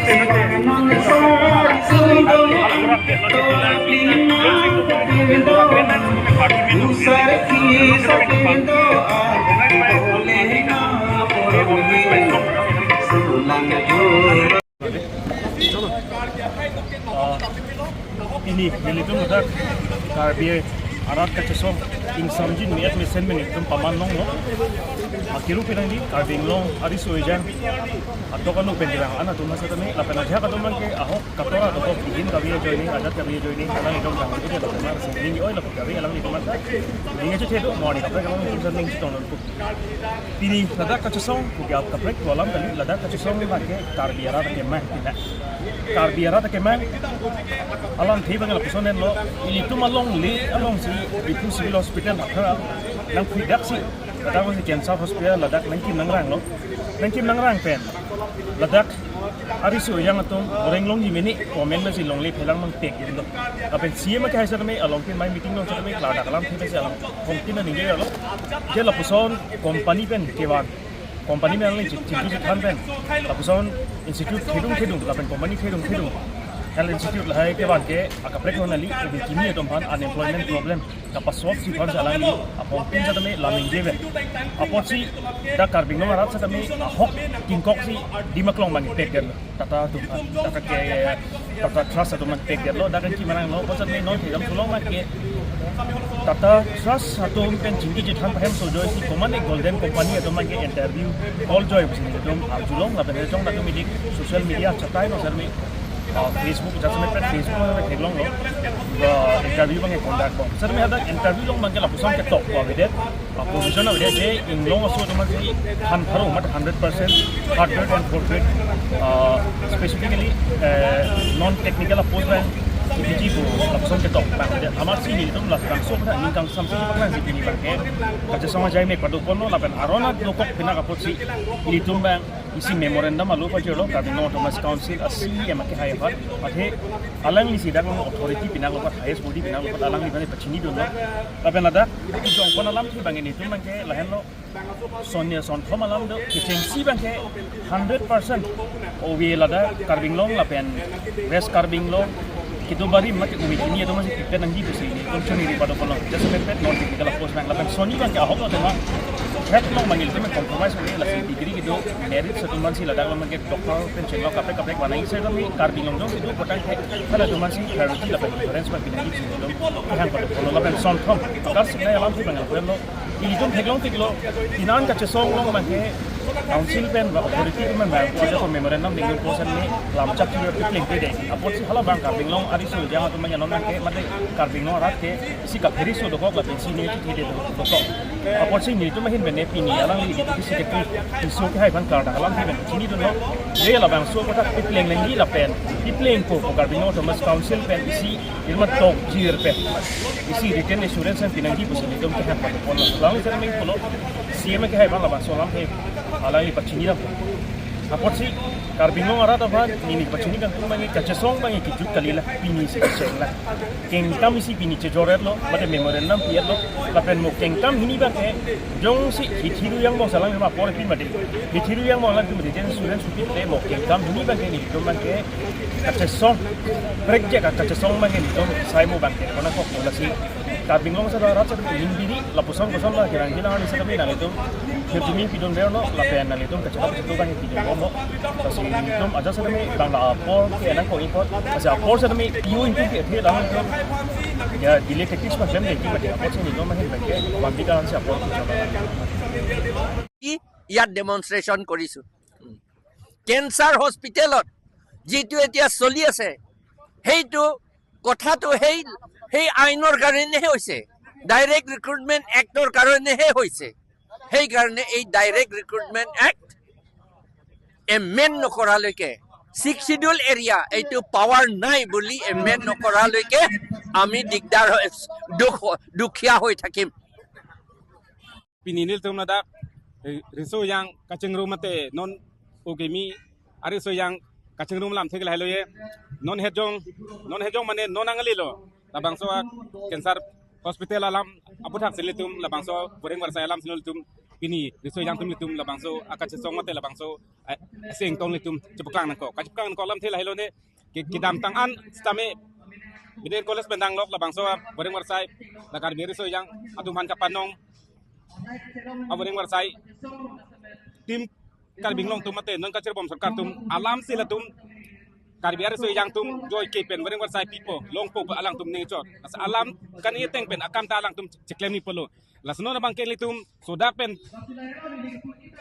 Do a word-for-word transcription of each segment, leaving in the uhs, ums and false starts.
Ah, pini nelitum ladak Karbi arat kachesong ingsamjin me-et mesen pen nelitum paman longlo. Akiru penang di Karbi Anglong ariso ejang atok anu pen kelang an atum setame lapen ajahak atum abangke ahok katora dokok, ihin Karbi ajoine, adat Karbi ajoine, alanglitum kang itu dia lapen mar sing ning oi lapen Karbi alanglitum. Ning aja thedo morning kaprek alanglitum ning chetong nonpu. Pini ladak kachesong, puke ap kaprek pu alam kali, ladak kachesong abangke Karbi arat akemang pina. Karbi arat akemang alamthe abang lapuson henlo, ilitum alongle alongsi Diphu Civil Hospital akhara nangphudak si, ladak si Cancer Hospital ladak nangkim nangranglo, nangkim nangrang pen ladak ariso ejang atum oreng longji mene comment masi longle phelang mang pek indo. Lapen C M akehai setame along tin mai meeting along setame klardak alamthe masi along hongtin aningje lo. Je lapuson company pen kevan, company pen alangli chit-, chit-, chit-, chethan pen lapuson institute khedung khedung lapen company khedung khedung, health institute lahai kevan ke akaprek non ali, ibi kimi atum aphan unemployment problem kapasok si aphan si alangli apong tin setame laming jebe. Apotsi dak Karbi Anglong arat setame ahok kingkok si Dimaklong abang pek den. Tata atum, Tata ke, Tata Trust atum abang pek denlo, dak ke manang lo, apot setame non thedam sulong ma ke Tata Trust atum pen chingki chethan pahem sojoi si komatne Golden Company atum abangke interview call joi pusi nelitum arjulong lapen hejong latum idik social media chatai no setame, ah, Facebook, just like Facebook along theklonglo. Ah, interview abangke conduct bom. Setame hadak interview along abangke lapuson ketok ko avedet. Ah, position avedet je inglong aso atum abangsi than pharo mat hundred percent third grade and fourth grade, ah, specifically, eh, non technical post abang kipiji pu lapuson ketok abang avedet. Amatsi nelitum labangso pen ning kangsam si paklang si pini abangke kachesong ajai me pado ponlo lapen aron adokok pinak apotsi nelitum abang isi memorandum alo pajirlo Karbi Anglong Autonomous Council a C E M akehai aphan, athe alangli si dak authority pinaklo apot, highest body pinaklo apot alangli abang pachini dunlo. Lapen ladak kejong pon alamthe abang nelitum abangke lahenlo, sonia sonthom alam do, kechengsi abangke hundred percent ove ladak Karbi Anglong lapen West Karbi Anglong kedo barim mate ove kimi atum abangsi pipen nangji pusi nelitum chuniri pado ponlo. Just a minute, non technical post abang lapen soni abangke ahok lo tema. Head along abang nelitum compromise ave, lasi degree kedo merit atum abangsi ladak along abangke doctor pen chenglok kaprek kaprek banai setame Karbi Anglong jongsi do potang ke hala atum abangsi priority lapen preference abang pinangji pusi nelitum kehang pado ponlo lapen sonthom akar sinai alamthe abang lapen lo. Ilitum theklong theklo, inan kachesong along abangke council pen ba authority pen ba ko memorandum dingdun ko setame lamchak chiro pipleng pede. Apotsi hala abang Karbi Anglong ariso ejang atum abang non abangke mate Karbi Anglong arat ke isi kapheri so dokok lapen isi ne chithi de dokok. Apotsi nelitum ahin pen pini alangli deputy secretary Tisso akehai aphan klardak alamthe pen chinidunlo. Je labangso kotak pipleng lengji lapen pipleng ko Karbi Anglong Autonomous Council pen isi irma tokjir pen isi written assurance an pinangji pusi nelitum kehang pado ponlo. Alangli setame pulo C M akehai aphan labangso alamthe alangli pachini dam. Apotsi Karbi Anglong arat aphan neli pachini kangtung abangke kachesong abangke kejut kalila, pini si kecheng la. Kengkam isi pini chejor-etlo, mate memorandum pi-etlo, lapen mo kengkam hini abangke jongsi hithi ruyang bong salang ma apor pi mate. Hithi ruyang bong lang pi mate, jen student supi te mo kengkam hini abangke nelitum abangke kachesong, prekjek kachesong abangke nelitum sai mo abangke kona kok mo lasi. Karbi Anglong sa arat sa ning biri lapuson koson la kerang jila ni sa kami nanglitum. Nelitum pidun berno lapen nanglitum kachelap chetu abangke pidun bomlo. Lasi nelitum ajat setame bang la apor ke nangkok-i apot. Lasi apor setame yu ingkung ke the lang ingkung. Ya, delay tactics ma klem lagi mate apot si nelitum mahin abangke bang di kalang si apor ke. ইয়াত ডেমনষ্ট্ৰেশ্যন কৰিছো। কেঞ্চাৰ হস্পিটেলত যিটো এতিয়া চলি আছে, সেইটো কথাটো সেই, সেই আইনৰ কাৰণেহে হৈছে, ডাইৰেক্ট ৰিক্ৰুটমেণ্ট এক্টৰ কাৰণেহে হৈছে। সেইকাৰণে এই ডাইৰেক্ট ৰিক্ৰুটমেণ্ট এক্ট এমেণ্ড নকৰালৈকে, ছিক্স শ্বিডিউল এৰিয়া এইটো পাৱাৰ নাই বুলি এমেণ্ড নকৰালৈকে আমি দিগদাৰ হৈ, দুখ, দুখীয়া হৈ থাকিম। Pini nelitum ladak, eh, riso ejang kachingrum mate non ove kimi ariso ejang kachingrum alamthe ke lahelo ye. Non hejong, non hejong mane non angali lo. Labangso Cancer Hospital alam aphuthak si nelitum, labangso Boreng Warsai alam si nelitum pini riso ejang atum ilitum labangso akachesong mate labangso, eh, aseng tong ilitum chepaklang nangkok. Kachepaklang nangkok alamthe lahelo ne, ke-, kedamtang an sitame B D N College pen danglok labangso aboreng varsai la Karbi ariso ejang atum aphan kapanong aboreng varsai tim Karbi Anglong atum mate non kachirbom sorkar atum alam si latum Karbi ariso ejang atum joike pen aboreng varsai pipo longpo pu alangtum ningchot. Lasi alam kani ateng pen akam ta alangtum cheklem ni pulo. Lasi non abang ke ilitum sodak pen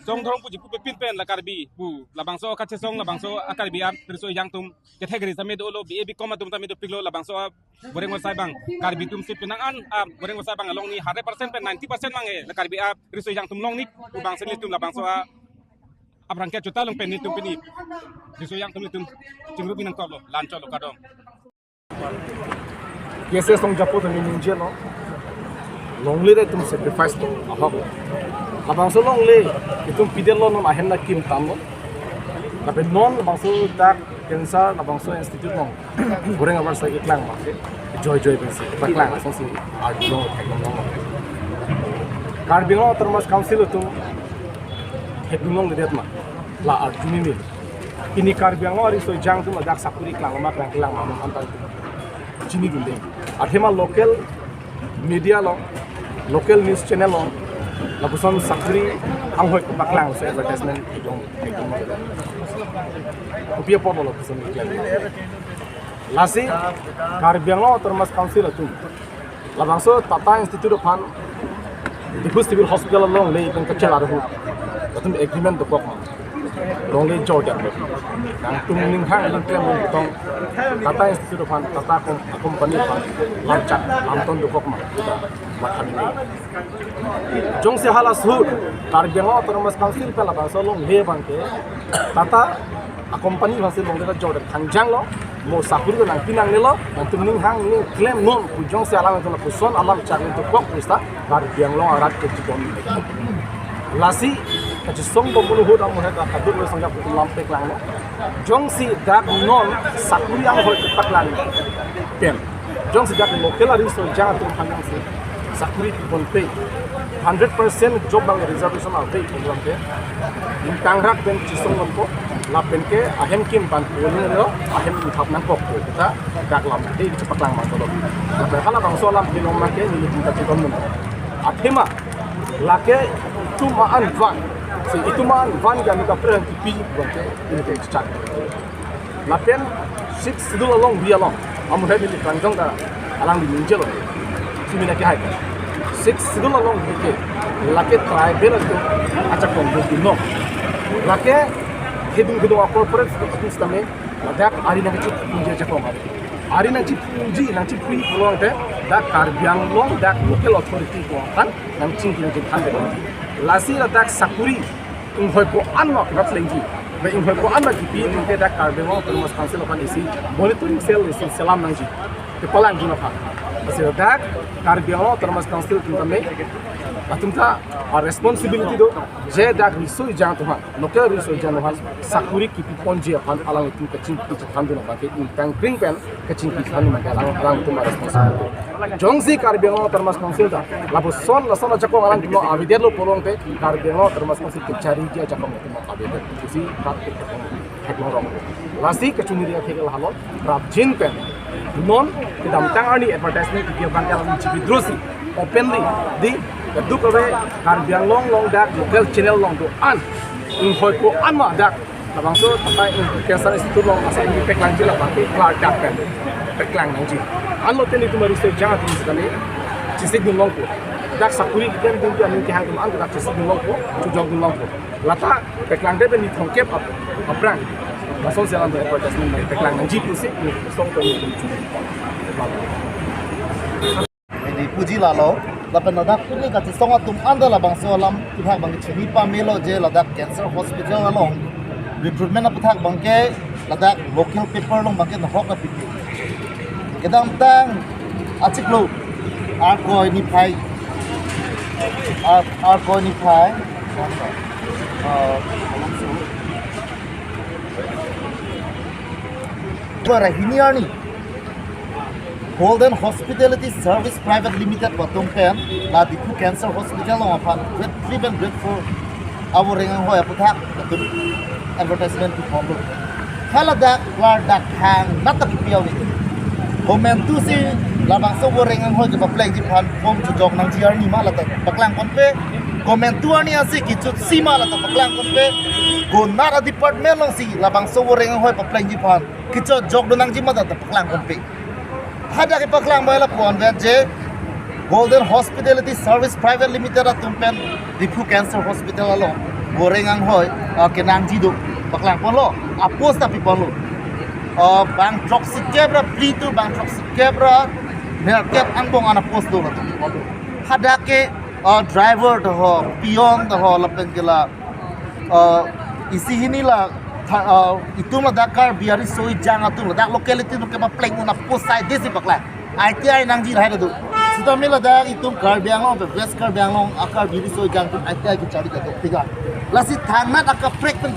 song dhorong puji pupe pin pen la Karbi pu labangso kachesong labangso a-Karbi ariso ejang atum category tame dolo, B A B Com atum tame dopiklo, labangso aboreng varsai abang Karbi atum si penang an aboreng varsai abang along ni hundred percent pen ninety percent abang e la Karbi ariso ejang atum long ni pu abang si ilitum labangso a aphrang ke chuta long pen ilitum pini riso ejang atum ilitum chingrup nangkoklo, la-anchotlo, kardom. Yes, yes, long japo tumi ningjelo. Longle re itum sacrifice lo, ahok lo. Labangso longle itum pidetlo, non ahem na kim tamlo. Lapen non labangso dak cancer labangso institute along aboreng avarsai keklang abang ke joijoi pensi paklang asonsi arjulong theklong long. Karbi Anglong Autonomous Council atum theklong longledet ma, la arju meme. Pini Karbi Anglong ariso ejang atum ladak sakuri klang ma klang klang ma non anta chinidunde. Athema local media along, local news channel along lapuson sakuri anghoi kepaklang so advertisement ikong ikong. Kopi apot lo lapuson iklang. Lasi Karbi Anglong Autonomous Council atum labangso Tata Institute aphan Diphu Civil Hospital along longle pen kachela ahut atum agreement dokok ma, longle jor jor lo. Nangtum ninghang ningklem tong Tata Institute aphan, Tata com-, company aphan lamchak lamton dokok ma, mathani. Jongsi hala ahut Karbi Anglong Autonomous Council pen labangso longle abang ke Tata a-company aphansi longle ta jor thangjang lo, mo sakuri ta nangpi nangnelo, nangtum ninghang ningklem non pu jongsi alam itu lapuson alamchak itu kok pusta Karbi Anglong arat kechibom. Lasi kachesong bomlo ahut amu heta kaduk lo sangja putum lam peklanglo. Jongsi dak non sakuri anghoi kepaklang pen, jongsi dak local ariso ejang atum aphan jongsi sakuri pipon pe, hundred percent job abang reservation ave program ke, ingtangrak pen chesong nonpo, lapen ke ahem kim pan pulo, ahem ingthap nangkok pu ta dak lam te chepaklang abang tolo. Lapen halabangso alam pilong abang ke nelitum kachidom non. Athema lake itum an van, si itum an van ke ami kaprek kipi abang ke nelitum chak. Lapen Sixth Schedule along, bi along, amu hemi di kangjong ta alangli ningjelo. Simi nangkehai ke Sixth Schedule along bi ke lake tribal atum ajakong do no. Lake kedung kedung a-corporate atum sitame ladak ari nangchipungji ajakong ari. Ari nangchipungji, nangchipui pulote dak Karbi Anglong dak local authority ko kan nangchingki nangchingthan de. Lasi ladak sakuri inghoi ko-an ma rat lengji. Ba inghoi ko-an ma kipi ningke dak Karbi Anglong Autonomous Council aphan isi monitoring cell isi selam nangji. Kepalangji aphan. Lasi dak Karbi Anglong Autonomous Council atum tame, atum ta a-responsibility do, je dak riso ejang atum aphan, local riso ejang atum aphan sakuri kipi ponji aphan alanglitum kachingki chethan dun abang ke ingtang kring pen kachingki chethan dun abang ke alang, alangtum a-responsibility. Jongsi Karbi Anglong Autonomous Council ta lapuson lason ajakong alangtum avedet lo pulote Karbi Anglong Autonomous Council kechariji ajakong atum avedet. Isi prat theklong rong. Lasi kachiniri akhir lahelo prapjin pen non kedamtang arni advertisement kipi abang ke alang chipidrosi openly di keduk ave Karbi Anglong along dak local channel along do-an inghoi ko-an ma dak labangso Tata Cancer Institute along asa ingpeklangji labang ke klar dak pen peklang nangji. Anlo teni itum ariso ejang atum sitame chesik dun longpo. Dak sakuri kipi dun ke aning kehang atum an dak chesik dun longpo, chojok dun longpo. Lata peklangdet pen ni thomkep ap-, aphrang lason selam advertisement peklang nangji pusi ni song pen ni. Neli puji lalo, lapen ladak pini kachesong atum anta labangso alam aputhak abang ke chini pamelo je ladak cancer hospital along recruitment aputhak abang ke ladak local paper along abang ke nahok apipi. Kedamtang achiklo Arkoi niphai, Ar-, Arkoi niphai, ah, Bara hini arni Golden Hospitality Service Private Limited atum pen la Diphu Cancer Hospital along aphan grade three pen grade four avoreng anghoi aputhak atum advertisement kepon lo. Haladak klardak hang nata kipi avi. Komantu si labangso avoreng anghoi kepaplengji aphan form chojok nangji arni ma lata paklang ponpe. Komantu arni asi kechotsi ma lata paklang ponpe. Konat a-department alongsi labangso avoreng anghoi paplengji aphan kechojok do nangji ma lata paklang ponpe. Hadak kepaklang bai lapu-an vet je Golden Hospitality Service Private Limited atum pen Diphu Cancer Hospital along avoreng anghoi, ah, kenangji do paklang ponlo, a-post ta pi ponlo. Ah, bang throksi kep ra phli to bang throksi kep ra nerkep angbong an a-post do latum pi ponlo. Hadak ke, ah, driver ta ho, peon ta ho lapen ke la, ah, isi hini la tha-, ah, itum ladak Karbi ariso ejang atum ladak locality atum kepapleng un a-post sai desi paklang. I T I nangji lahai ta do. Sitame ladak itum Karbi Anglong pen West Karbi Anglong a-Karbi ariso ejang atum I T I kechari ta do tiga. Lasi thangnat akaprek pen,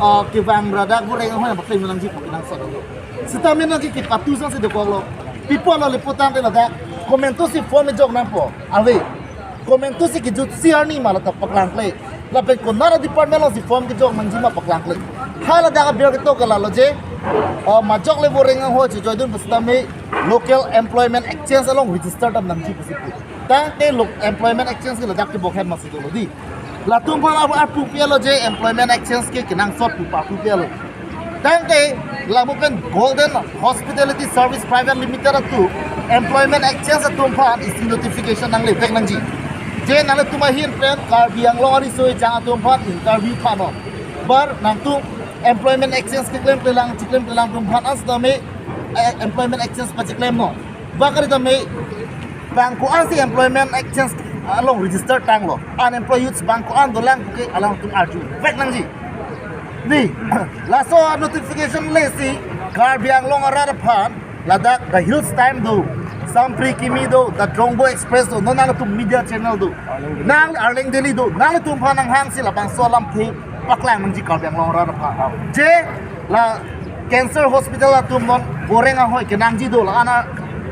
ah, kevang ra dak avoreng anghoi papleng nangji pu kenangsot do. Sitame nangji kepatu sang si dokoklo. Pi pulo lapu tangte ladak komantu si form chojok nangpo. Ave. Komantu si kejutsi arni ma lata paklangkle. Lapen konat a-department alongsi form kejok nangji ma paklangkle. Haladak aber ketok ke lalo je, ah, majok le avoreng anghoi chojoi dun pusitame local employment exchange along register dam nangji pusi pu. Tangte lo employment exchange ke ladak kebok hem masi dolo di. Latum aphan ap-, apu pi alo je employment exchange ke kenangsot pu pa apu pi alo. Tangte lapu pen Golden Hospitality Service Private Limited atum employment exchange atum aphan isi notification nanglevek nangji. Je nangtum ahin pen Karbi Anglong ariso ejang atum aphan interview thanon. Bar nangtum employment exchange keklem kelang, chiklem kelang atum aphan an sitame, eh, employment exchange pachiklem non. Ba kali tame bang ko-an si employment exchange along register tanglo. Unemployed youths bang ko-an dolang ke alangtum arjuvek nangji. Ni, laso notification le si Karbi Anglong arat aphan ladak The Hills Times do, Sampri Kimi do, The Drongbo Express do, non nangtum media channel do. Nang Arleng Daily do, nangtum aphan nanghang si labangso alamthe paklang nangji Karbi Anglong arat aphan. Je la Cancer Hospital atum non avoreng anghoi kenangji do la-an a,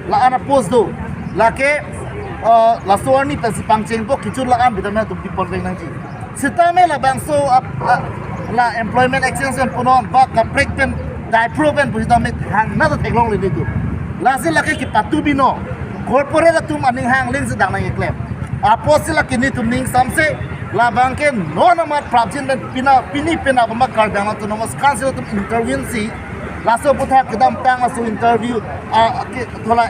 la-an a-post do. Lake, eh, laso arni pensi pangchengpo kechun la-an bidam atum pi ponvek nangji. Sitame labangso ap-, a, la employment exchange pen punon ba kaprek pen daipro pen pusitame thangnat theklongle nelitum. Lasi lake kepatu binong. Corporate atum aning hang ling sedang nangkeklem. Apotsi lake nelitum ning samse labang ke non amat prapjin pen pina pini pina pama Karbi Anglong Autonomous Council atum intervene si laso aputhak kedamtang laso interview, ah, ke thola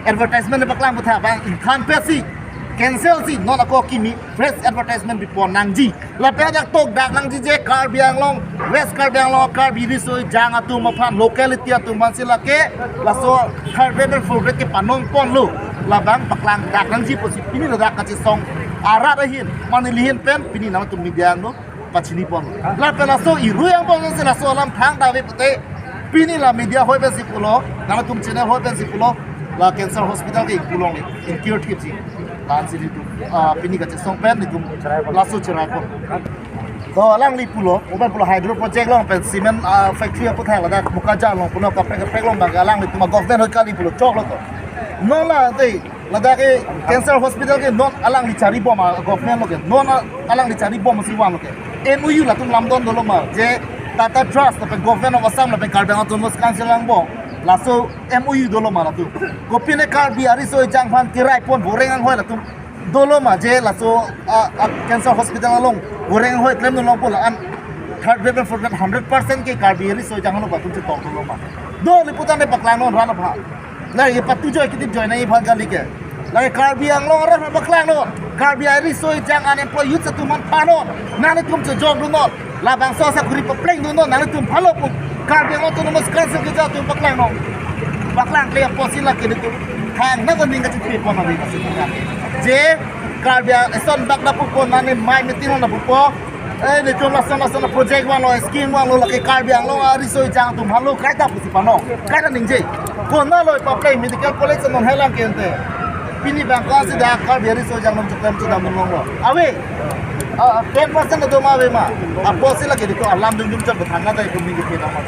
advertisement paklang aputhak bang ingthan pet si cancel si non ako kimi fresh advertisement pipon nangji. Lapen dak tokdak nangji je Karbi Anglong, West Karbi Anglong, Karbi riso ejang atum aphan, locality atum aphan si lake laso third grade and fourth grade kepanong ponlo. Labang paklangdak nangji pusi pini ladak kachesong arat ahin, mane nelihin pen pini nangtum media angno pachini pon. Lapen laso irui angbong si laso alam thangta ave pute pini la media hoi pensi pulo, nangtum channel hoi pensi pulo, la cancer hospital ke pulo ni, incur thipji. La-an si nelitum, ah, pini kachesong pen nelitum laso cherai pon. To alangli pulo, open pulo hydro project along pen cement, ah, factory aputhak ladak Bokajan along pulo kaprek kaprek along bang alanglitum a-government hoi kali pulo choklo to. Non la dei, ladak ke cancer hospital ke non alangli charibom a-government lo ke, non a-, alangli charibom si van lo ke. M O U latum lamdon dolo ma, je Tata Trust lapen Government of Assam lapen Karbi Anglong Autonomous Council angbong laso M O U dolo ma latum. Kopine Karbi ariso ejang aphan kerai pon avoreng anghoi latum dolo ma je laso, ah, ah, cancer hospital along avoreng anghoi klem dolo pu la-an third grade and fourth grade hundred percent ke Karbi ariso ejang along latum chetong dolo ma. Do liputan ne paklang non ran aphan. Lake patu joi kitip joi nangji aphan kali ke. Lake Karbi Anglong arat aphan paklang non. Karbi ariso ejang unemployed youth atum aphan phanon. Nanglitum chojok dun non. Labangso asakuri papleng dun non. Nanglitum phalo pu. Karbi Anglong Autonomous Council keja atum paklang non. Paklangkle apotsi lake nelitum thangnat aning kachepi pon ave. Je Karbi Ang-, eson bak lapu pon nani mai meeting lapu po. Eh, nelitum lason lason project vanlo, scheme vanlo, lake Karbi Anglong ariso ejang atum halo kaita pusi pano, kaita ningje. Konatlo papleng medical college non helang ke ante. Pini bang ko-an si dak Karbi ariso ejang atum cheklem chedam longlo. Ave. Ah, ten percent do ma ave ma. Apotsi lake nelitum alam dum dum chot thangnat ta itum ni ke nama.